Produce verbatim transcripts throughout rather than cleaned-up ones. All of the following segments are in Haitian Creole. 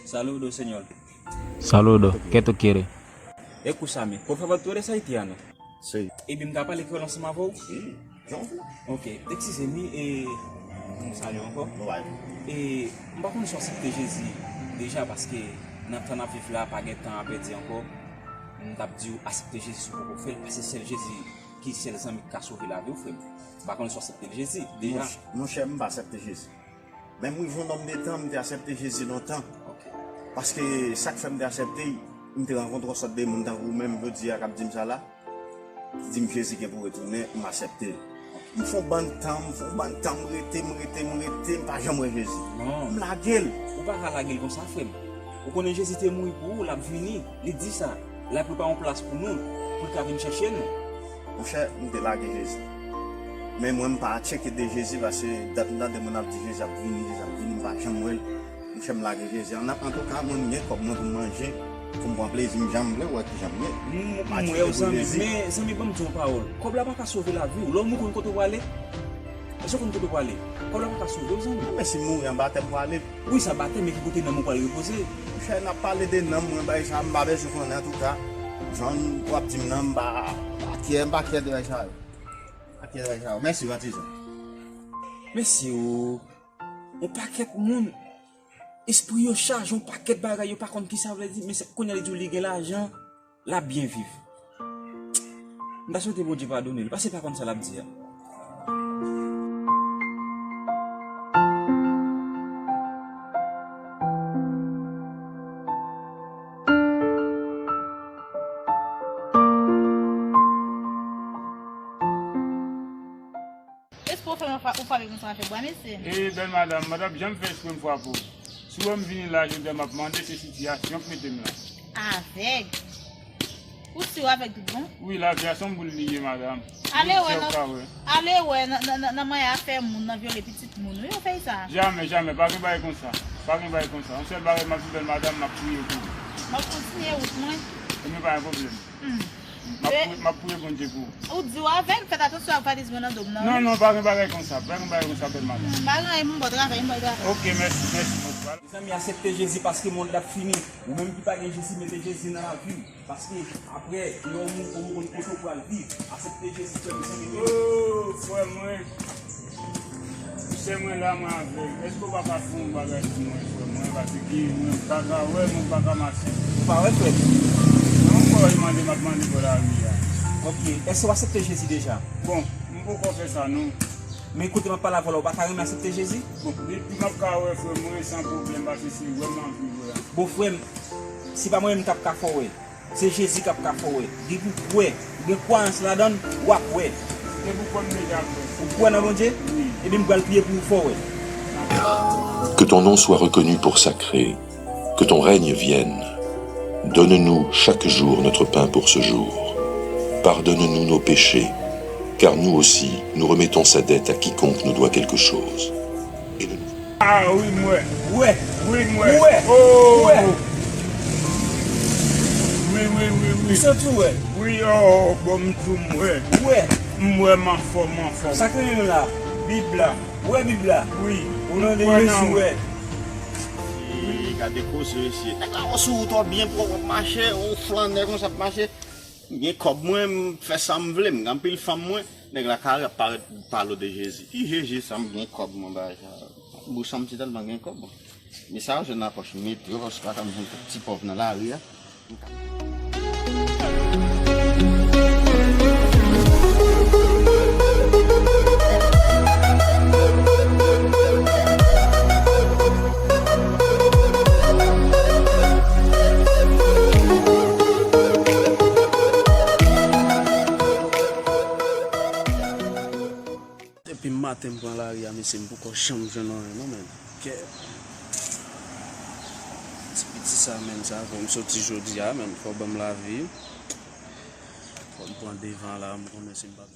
Saludos, señor. Saludos, ¿qué tú quieres? Escúchame, por favor, tú eres haitiano. Sí. Epi m ka pale kreyòl ansanm avè w? Sí, jan w vle. Ok, eskize m, wi, e, m salye w ankò. Nou bay. E, m pa konn si w aksepte Jezi deja, paske nan tan n ap viv la, pa gen tan a pèdi ankò. M t ap di w aksepte Jezi si w poko fè l, paske sèl Jezi ki sèl zanmi ki ka sove lavi w, frè m. M pa konn si w aksepte Jezi deja. Monch-, monchè, m pa aksepte Jezi. Men m rive yon nonm de tan, m te aksepte Jezi lontan. Ok. Paske sa k fè m te aksepte l, m te rankontre yon sòt de moun tankou w menm jodi a k ap di m sa la, ki di m Jezi gen pou retounen, m aksepte l. M fè yon bann tan, m fè yon bann tan, m rete, m rete, m rete, m pa janm wè Jezi. Non. M lage l. Ou pa ka lage l konsa, frè m. Ou konnen Jezi te mouri pou ou, l ap vini. Li di sa. L ap prepare yon plas pou nou, pou l ka vin chèche nou. Monchè, m te lage Jezi. Men mwen, m pa tcheke de Jezi, paske dat m tande moun ap di Jezi ap vini, Jezi ap vini, m pa janm wè l. Monchè, m lage Jezi. An, antouka, mwen, m gen kòb mwen pou m manje, pou m pran plezi m jan m vle, ou wè kijan m ye. M, m wè w, zanmi, men, zanmi, ban m di w yon pawòl. Kòb la pa ka sove lavi w. Lè w mouri, w konn kote w prale? Èske w konn kote w prale? Kòb la pa ka sove w, zanmi. Men si m mouri anba tè, m prale. Wi, sa batèm, men ki kote nanm ou pral repoze? Monchè, n ap pale de nanm, mwen, bagay sa, m pa bezwen konnen, antouka. Jan w ap di m nan, m pa, pa kyè, m pa kyè de bagay sa yo. Pa kyè de bagay sa yo. Mèsi, patizan. Mèsi, o. Yon pakèt moun, espri yo chaje, yon pakèt bagay, yo pa konn ki sa vle di, men se kounye a li di w li gen lajan. L ap byen viv. M ta swete Bondye padone l, paske l pa konn sa l ap di a. Espre w fè m, ou frape konsa avèk bwa, mesye? E, bèl madanm, m pa t ap janm fè espre m frape w. Si w wè m vini la, jodi a, m ap mande, se sitiyasyon k mete m la. Avèg? Ou si w avèg tout bon? Wi, lavi a se yon boul li ye, madanm. Ale wè nan, ale wè nan, nan, nan, nan manyè a fè moun nan vyole pitit moun, wi, ou fè sa. Jamè, jamè, pa gen bagay konsa. Pa gen bagay konsa. Yon sèl bagay m ap di, bèl madanm, m ap priye pou ou. M ap kontinye wout mwen. Ebyen, pa gen pwoblèm. Hmm. M ap priye, m ap priye Bondye pou ou. Ou di w avèg, fèt atansyon ak valiz mwen nan do m nan, wi. Non, non, pa gen bagay konsa, pa gen bagay konsa, bèl madanm. Hmm, pa gen anyen, m bon travay, m bon travay. Ok, mèsi, mèsi, mèsi. Mezanmi, aksepte Jezi paske mond la ap fini. Ou menm ki pa gen Jezi, mete Jezi nan lavi w. Paske apre, lè w mouri, ou konn kote w pral viv. Aksepte Jezi, frè m, mezanmi. Oh, frè mwen. Sè mwen la, mwen avèg. Èske w pa ka fè yon bagay pou mwen, frè mwen? Paske mwen pa ka wè, mwen pa ka mache. Ou pa wè, frè m? Non, mwen mande, m ap mande bò lari a. Ok. Èske w aksepte Jezi deja? Bon, m poko fè sa, non. Men kote m ap pale avè w la, ou pa ta renmen aksepte Jezi? Bon, depi m ap ka wè, frè mwen, san pwoblèm, paske se wè m anvi wè a. Bon, frè m, se pa mwen menm k ap ka fè w wè. Se Jezi k ap ka fè w wè. Depi w kwè, ou gen kwayans ladan l, w ap wè. Depi w kwè m deja kwè. Ou kwè nan Bondye? Wi. Ebyen, m pral priye pou ou fò w wè. Que ton nom soit reconnu pour sacré, que ton règne vienne. Donne-nous chaque jour notre pain pour ce jour. Pardonne-nous nos péchés, car nous aussi, nous remettons sa dette à quiconque nous doit quelque chose. Et ne nous Ah wi, m wè. Ou wè? Wi, m wè. Ou wè? Oh! Ou wè? Wi, wi, wi, wi. Ou santi w wè? Wi, oh, bon, m tou m wè. Ou wè? M wè, m anfòm, m anfòm. Sa k rele nou la? Bib la. Ou wè Bib la? Wi. Ou nan de Jezi, ou wè? E, gade koze, mesye. Nèg la, w sou wout, w byen pwòp, w ap mache, yon flannè konsa ap mache. M gen kòb mwen, m fè sa m vle, m gen anpil fanm mwen. Nèg la kare ap parèt pale w de Jezi. Ki Jezi sa, m gen kòb mwen, bagay sa. Bouch an m ti tèlman gen kòb. Men sa yo jwenn nan pòch, m mete yo, paske pa ka m jwenn kèk ti pòv nan lari a. Depi maten m pran lari a, mesye, m poko janm jwenn anyen non, men. Kè. Ti piti sa, men, sa fè m soti jodi a, men, fò ban m lavi. Fò m pran devan la, m konnen si m pa.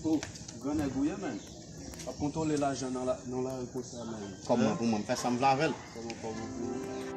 Oh, grannèg ou ye, men. W ap kontwole lajan nan la, nan lari konsa, men. Kòman pou mwen, m fè sa m vle avè l. Kòman, kòman pou ou?